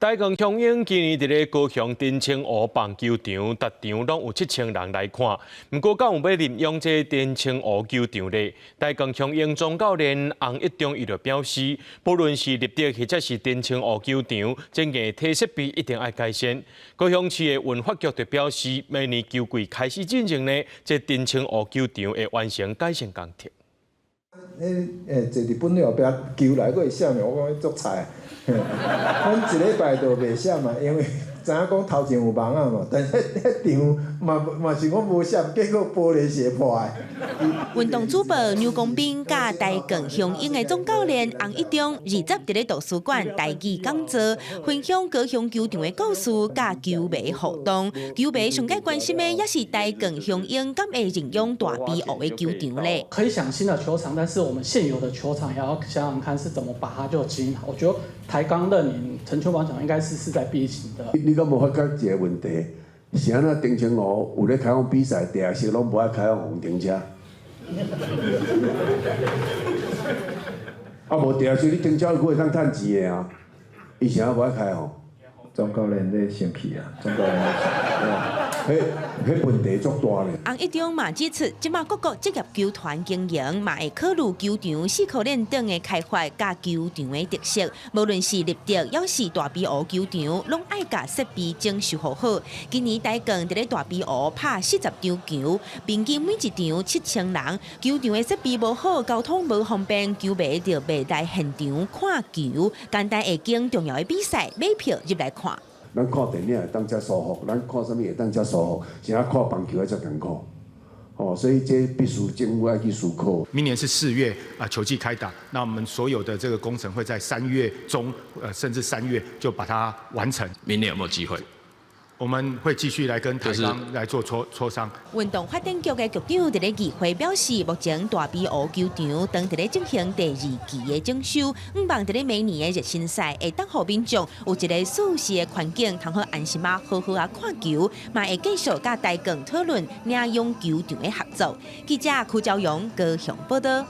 台鋼雄鷹今年佇咧高雄澄清湖棒球場，逐場攏有7000人來看。毋過，敢有欲認養這澄清湖球場咧？台鋼雄鷹總教練洪一中伊就表示，不論是立德或者是澄清湖球場，這硬體設備一定愛改善。高雄市的文化局就表示，明年球季開始進前呢，這澄清湖球場會完成改善工程。彼坐日本後壁球來閣會閃，我講彼足菜。阮一禮拜就袂閃嘛，因為知影講頭前有網仔嘛，但是彼場嘛嘛是講無閃，結果玻璃是會破的。運動主播牛公斌佮台鋼雄鷹的總教練洪一中，二十佇咧圖書館台語講座，分享高雄球場的故事佮球迷互動。球迷上蓋關心的也是台鋼雄鷹敢會認養大埤湖的球場咧。可以想新的球場，但是我們現有的球場也要想想看是怎麼把它就經營好。我覺得台鋼認領澄清廣場應該是勢在必行的。你敢無發覺一個問題？是按怎澄清湖有咧開放比賽，地下室攏無愛開放予停車。啊，無地下室你停車閣會當趁錢的啊？伊是按怎無愛開放？總教練咧生氣啊！總教練，彼彼問題足大咧。洪一中嘛指出，這馬各國職業球團經營嘛會考慮球場四合院等的開發佮球場的特色，無論是立德抑是大埤湖球場，攏愛共設備整修好好。今年台鋼佇咧大埤湖拍40場球，平均每一場7000人。球場的設備無好，交通無方便，球迷就袂來現場看球。簡單會經重要的比賽買票入來看。咱看電影會當遮舒服，咱看啥物會當遮舒服，是按怎看棒球愛遮艱苦，哦，所以這必須政府愛去思考。明年是4月啊，球季開打，那我們所有的這個工程會在3月中，甚至三月就把它完成。明年有沒有機會？我們會繼續來跟台鋼來做磋商。運動發展局的局長佇咧議會表示，目前大埤湖球場正佇咧進行第二期的整修，向望佇咧明年的熱身賽會當予民眾有一個舒適的環境，通好安心仔好好仔看球，嘛會繼續佮台鋼討論領養球場的合作。記者柯昭陽高雄報道。